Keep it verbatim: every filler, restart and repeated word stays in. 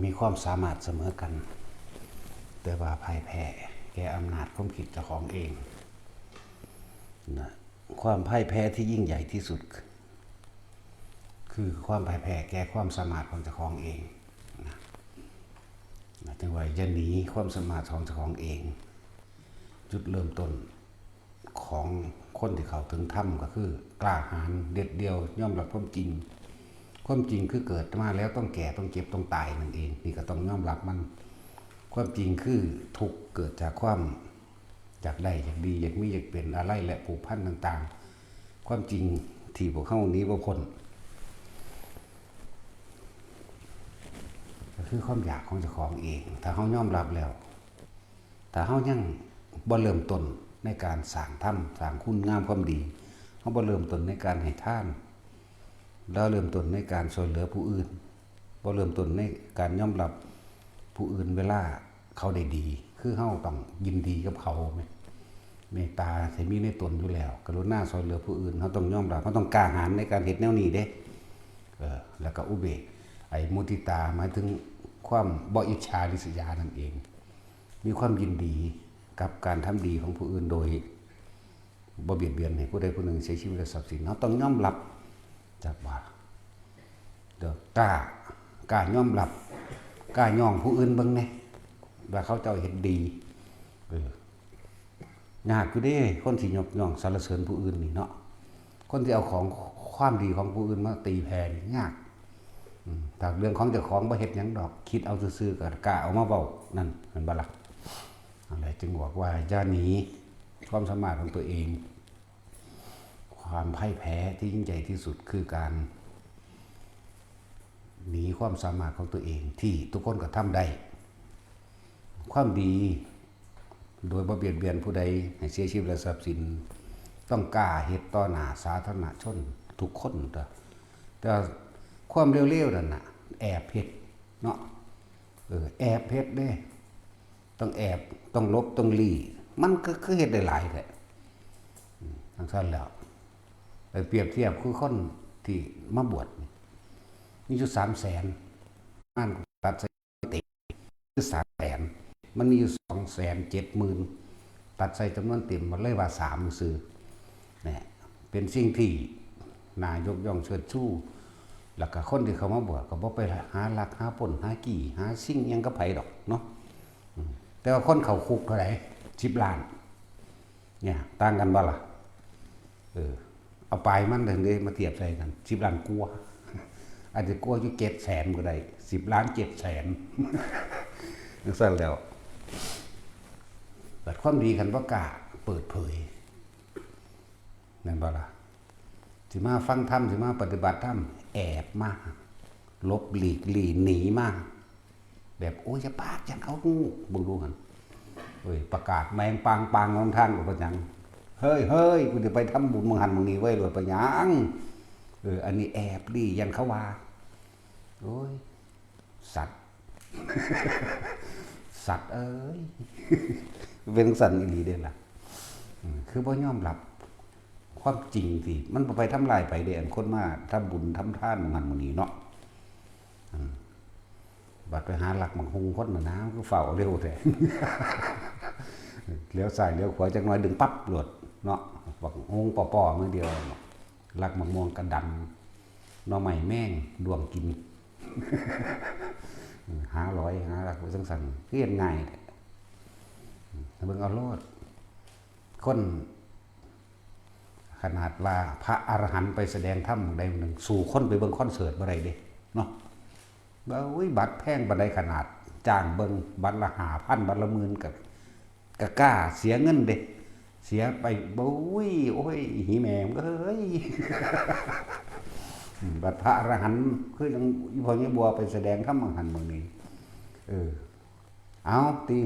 มีความสามารถเสมอกัน แต่ว่าพ่ายแพ้แก่อำนาจความคิดเจ้าของเองนะ ความพ่ายแพ้ที่ยิ่งใหญ่ที่สุด คือความพ่ายแพ้แก่ความสามารถของเจ้าของเองนะนะ ถึงว่าอย่าหนีความสามารถของเจ้าของเอง จุดเริ่มต้นของคนที่เข้าถึงธรรมก็คือกล้าหาญเด็ดเดี่ยวยอมรับความจริง ความจริงคือเกิดมาแล้วต้องแก่ต้องเจ็บต้องตายนั่นเอง นี่ก็ต้องยอมรับมัน ความจริงคือทุกข์เกิดจากความอยากได้อยากดีอยากมีอยากเป็นอะไรและผูกพันต่างๆ ความจริงที่พวกเฮาหนีบ่พ้น ก็คือความอยากของเจ้าของเอง ถ้าเฮายอมรับแล้ว ถ้าเฮายังบ่เริ่มต้นในการสร้างธรรมสร้างคุณงามความดี เฮาบ่เริ่มต้นในการให้ทาน แล้วเริ่มต้นในการช่วยเหลือผู้อื่น บ่เริ่มต้นในการยอมรับผู้อื่นเวลาเขาได้ดี คือเฮาต้องยินดีกับเขาแหม เมตตาที่มีในตนอยู่แล้ว กรุณาช่วยเหลือผู้อื่น เฮาต้องยอมรับ เฮาต้องกล้าหาญในการเฮ็ดแนวนี้เด้ เออ แล้วก็อุเบก ไอ้มุทิตาหมายถึงความบ่อิจฉาริษยานั่นเอง มีความยินดีกับการทำดีของผู้อื่นโดยบ่เบียดเบียนให้ผู้ใดผู้หนึ่งเสียชีวิตและทรัพย์สิน เฮาต้องยอมรับ จักว่า เดี๋ยวกล้า กล้ายอมรับ กล้าย่องผู้อื่นเบิ่งแหน่ ว่าเขาเจ้าเฮ็ดดี เออ ยากอยู่เด้ คนสิยกย่องสรรเสริญผู้อื่นนี่เนาะ คนที่เอาของความดีของผู้อื่นมาตีแผ่นี่ยาก อืม ถ้าเรื่องของเจ้าของบ่เฮ็ดหยังดอก คิดเอาซื่อๆ ก็กล้าเอามาเว้า นั่นแม่นบ่ล่ะ นั่นแหละจึงบอกว่าอย่าหนีความสามารถของตัวเอง ความพ่ายแพ้ที่ยิ่งใหญ่ที่สุดคือการหนีความสามารถของตัวเองที่ทุกคนก็ทำได้ ความดีโดยบ่เบียดเบียนผู้ใดให้เสียชีวิตและทรัพย์สิน ต้องกล้าเฮ็ดต่อหน้าสาธารณชนทุกคนเด้อ แต่ว่าความเลวๆนั่นน่ะ แอบเฮ็ดเนาะ เออ แอบเฮ็ดเด้ ต้องแอบ ต้องหลบ ต้องหลีก มันก็คือเฮ็ดได้หลายแท้ อืม จั่งซั้นแล้ว ไปเปรียบเทียบคือคนที่มาบวชนี่ มีอยู่สามแสน งานตัดใส่เต็มคือสามแสน มันมีอยู่สองแสนเจ็ดหมื่น ตัดใส่จำนวนเต็มมันเลยว่าสามซื่อ เนี่ย เป็นสิ่งที่น่ายกย่องเชิดชู แล้วก็คนที่เข้ามาบวชก็บ่ไปหาลักหาปล้นหาจี้หาซิ่งหยังกับไผดอกเนาะ อืม แต่ว่าคนเข้าคุกเท่าไหร่ สิบล้าน เนี่ย ต่างกันบ่ล่ะ เออ เอาปลายมันเด้มาเทียบใส่กัน สิบล้านกว่า อาจจะกว่าอยู่เจ็ดแสนก็ได้ สิบล้านเจ็ดแสน จั่งซั้นแล้ว บัดความดีคันบ่กล้าเปิดเผย แม่นบ่ล่ะ สิมาฟังธรรม สิมาปฏิบัติธรรม แอบมา หลบหลีกลี่หนีมา แบบ โอ้ย อย่าปาก อย่าเอาฮู้ เบิ่งดูหั่น เฮ้ย ประกาศแมงปังปังลำทานก็บ่หยัง เฮ้ย เฮ้ย กูจะไปทำบุญหม่องหั่นหม่องนี้เว้ย โลด ไปหยัง เออ อันนี้แอบดี ย่านเขาว่า โอ้ย สัตว์ สัตว์เอ้ย เป็นจั่งซั้นอีหลีเด้ล่ะ อืม คือบ่ยอมรับความจริงที่มันบ่ไปทำลายไผเด้ อันคนมาทำบุญทำทานหม่องหั่นหม่องนี้เนาะ อืม บัดไปหาลักหมากฮุ่งคนน่ะนะ มันคือฟ้าวเร็วแท้ เลี้ยวซ้ายเลี้ยวขวาจักหน่อยดึงปั๊บโลดเนาะ บักฮุ่งป้อๆ มื้อเดียวเนาะ ลักหมากม่วงกะดำ หน่อไม้แมงด้วงกิน หาหลอยหาลักไปจั่งซั้น คือเฮ็ดง่ายแท้ เบิ่งเอาโลด คน ขนาดว่าพระอรหันต์ไปแสดงธรรมหม่องใดหม่องหนึ่ง สู้คนไปเบิ่งคอนเสิร์ตบ่ได้เด้ เนาะ บ่า อุ้ย บัตรแพงปานใดขนาด จ้างเบิ่งบัตรละห้าพัน บัตรละหมื่น ก็ ก็กล้าเสียเงินเด้ เสียไป โอ้ย โอ้ย หีแม่มึงเอ้ย อืม บัดพระอรหันต์ คือจั่งอีพ่อใหญ่บัวไปแสดงธรรมหม่องหั่นหม่องนี้ เออ เอา ติ